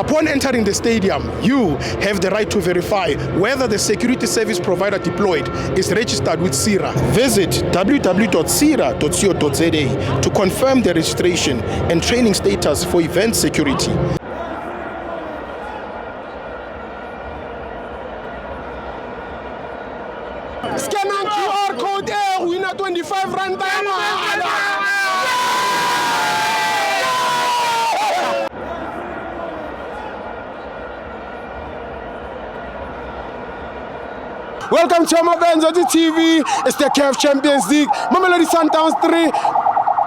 Upon entering the stadium, you have the right to verify whether the security service provider deployed is registered with PSIRA. Visit www.psira.co.za to confirm the registration and training status for event security. Scan QR code, winner 25 rand. Welcome to Amabenzo TV. It's the CAF Champions League. Mamelodi Sundowns 3,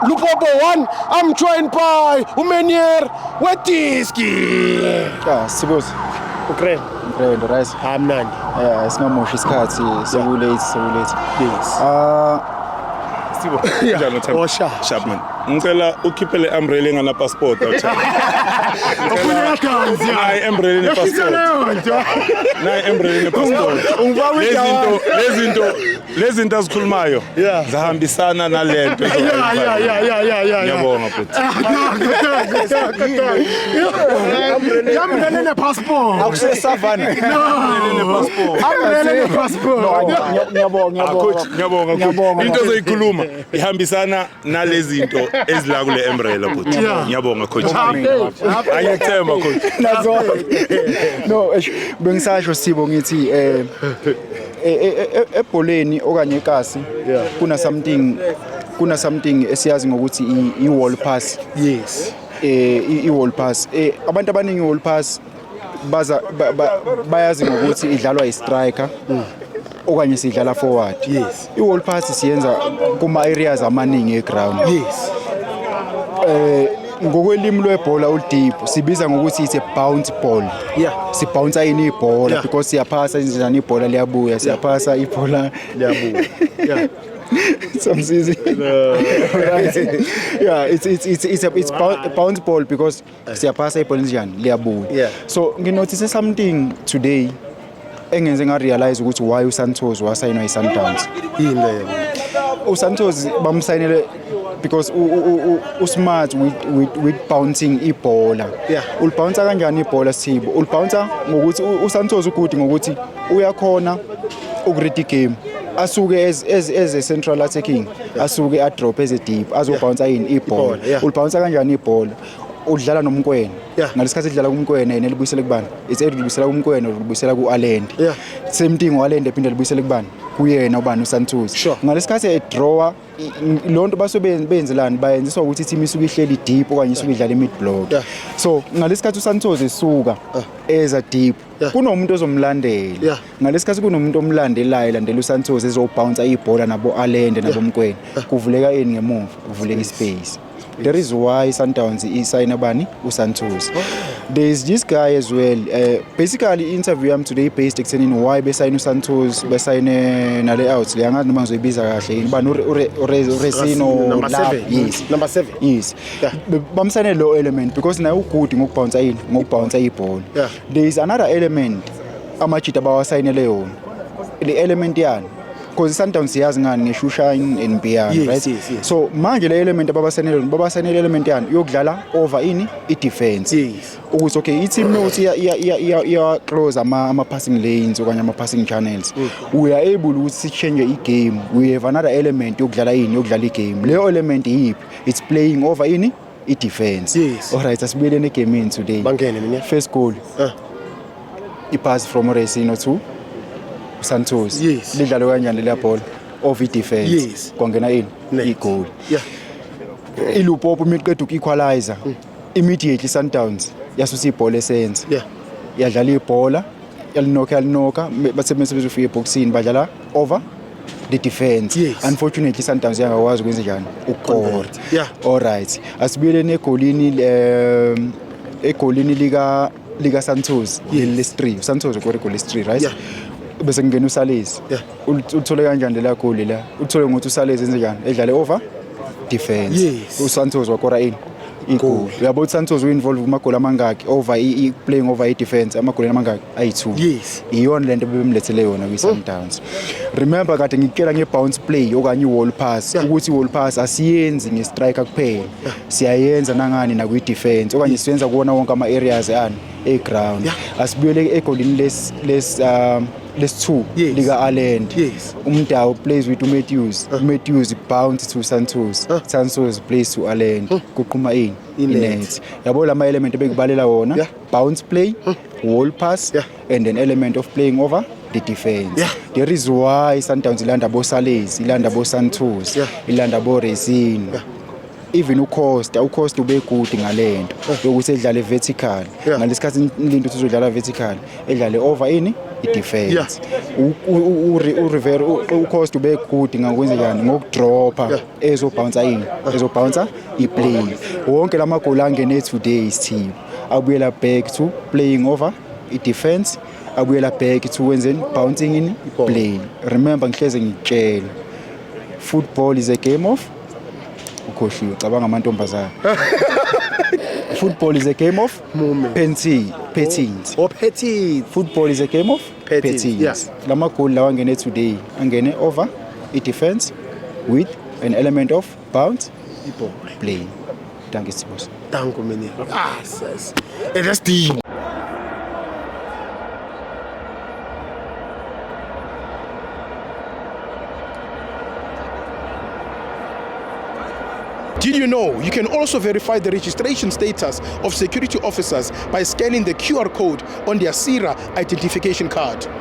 Lupopo 1. I'm joined by uMenier Wetiski. Ya, sibuze. Ukraine. Grand, right? Amnandi. Yeah, singamoshi isikhathi sekulate sekulate. Yes. Ah, Sibo. Njani Themba? Oh, sharp. Sharp man. Ngicela ukhiphe le umbrella engana passport awuthi. Nayi umbrella ne passport. Nayi umbrella ne passport. Ungifaka Lezi zinto azikhulumayo Yeah. zahambisana nalento. Yeah. Ngiyabonga bhuti. Umbrella ne passport. Akuse savana. Umbrella ne passport. Ngiyabonga, Ah, coach, ngiyabonga coach. Ngiyabonga. Into ozoyikhuluma ihambisana nalezi zinto ezila kule umbrella bhuti. Yeah. Ngiyabonga coach. Angiyakuthemba coach. Nazo. No, eish, bengisasho Sibo ngithi ebholeni okanye ekasi kuna something esiyazi ngokuthi i wall pass. Yes. I wall pass, abantu abaningi i wall pass baza bayazi ngokuthi idlalwa i-striker okanye sidlala forward. Yes. I wall pass siyenza kuma areas amaningi eground. Yes. Ngokwelimi lwebhola oludeep sibiza ngokuthi it's a bounce ball. Sibounce yini ibhola? Because siyaphasa njani ibhola liyabuya, siyaphasa ibhola Liyabuya. Yeah. Somsizi. Right. Yeah, it's a it's bounce ball because siyaphasa ibhola njani liyabuya. So nginotice something today engenze nga realize ukuthi why uSantos wasayinwa iSundowns. Yini leyo? uSantos bamsayinele because usmart with bouncing ibhola. Ulibounce kanjani ibhola, Sithibo? Ulibounce ngokuthi uSantos ugood ngokuthi uyakhona ukuread igame, asuke as a central attacking, asuke adrop as a deep, azobounce yini ibhola. Ibhola, yeah. Ulibounce kanjani ibhola? Udlala noMokoena. Ngalesikhathi edlala kuMokoena, yena elibuyisele kubani? It's either ulibuyisela kuMokoena or ulibuyisela ku-Allende. Same thing, u-Allende ephinde libuyisele kubani? Kuyena ubani? uSantos. Ngalesikhathi edrawa loo nto basuke benzelani? Bayenziswa ukuthi i-team isuke ihleli deep okanye isuke idlala i-mid block. So ngalesikhathi uSantos esuka eza deep, kunomuntu ozomlandela. Ngalesikhathi kunomuntu omlandelayo, elandela uSantos ezobounce ibhola nabo Allende nabo Mokoena, kuvuleka ini ngemuva? Kuvuleka ispace. There is why Sundowns isayina bani? uSantos. There is this guy as well. Basically interview yami today based ekuthenini why besayina uSantos, besayine nale out le, angazi noma ngizoyibiza kahle yini, bani, uResino. Number Lab, 7. Yes. Number 7. Yes. Bamsayine lo element because naye ugood ngokubounce yini? Ngokubounce ibhola. There is another element amajita abawasayinele yona, le element yani, because i-Sundowns siyazi ngani? Ngeshushine and beyond. Right. Yes. So manje le element ababasayinele yona, babasayinele element yani yokudlala over ini? I-defense. Ukuthi okay, i-team nokuthi iya close ama passing lanes okanye ama passing channels, we are able ukuthi si-change i-game. We have another element yokudlala ini? Yokudlala i-game. Leyo element iyiphi? It's playing over ini? I-defense. Alright, asibuyeleni egameni today. Bangene mina. First goal, ipass from Resino to Santos. Lidlalwe kanjani leya bhola? Over i-defense. Kwangena ini? Net. Igoli. ILupopo imiqeda uku-equalizer, immediately Sundowns yasusa ibhola esenza, yadlala ibhola, yalinokha, yalinokha, bathe mase bezofika eboxini badlala over the defense. Unfortunately Sundowns yangakwazi ukwenza njani? Ukukora. Alright, asibuyeleni egolini, egolini lika Santos, lesi 3. Santos ukore igoli lesi 3, right? Yeah. Bese kungena uSalezi. Ulithole kanjani lela goli la? Uthole ngokuthi uSalezi enze njani? Edlale over defense. uSantos wakora ini? Igoli. Uyabo ukuthi Santos u-involve kumagoli amangaki over playing over i-defense, amagoli amangaki? Ayi-2. Iyona lento bebemlethele yona kwi-Sundowns. Remember kade ngikutshela nge-bounce play okanye i-wall pass, ukuthi i-wall pass asiyenzi nge-striker kuphela, siyayenza nangani? Nakwi-defense, okanye siyenza kuwona wonke ama-areas ani e-ground. Asibuyele egolini lesi-2 lika-Allende. UMudau plays with uMatthews, uMatthews bounce to Santos, Santos plays to Allende, kuqhuma ini? Inet. Inet. Yabo lama element ebekubalela wona, bounce play, wall pass, and an element of playing over the defense. There is why Sundowns ilanda bo Sales, ilanda bo Santos, ilanda bo Resino, even uCosta. uCosta ube good ngalento yokuthi edlale vertical. Ngalesikhathi Mlindo uthi uzodlala vertical, edlale over ini? I-defense. uRivero, uCosta ube good ngakwenze njani? Ngokudropa, ezobounce ini? Ezobounce iplay. Wonke lamagoli angene today, team abuyela back to playing over i-defense, abuyela back to wenzeni? Bouncing in play. Remember ngihleze ngitshela, football is a game of, ukhohliwe, cabanga amantombazana, football is a game of Moment. Patterns. Oh, patterns. Football is a game of Patterns, patterns. Lamagoli lawa angene today angene over i-defense with an element of bounce Ibhola. Play. Thank you, Sibos. Thank you, Meneer. Ah, sis. Hey, that's deep. Did you know you can also verify the registration status of security officers by scanning the QR code on their PSIRA identification card?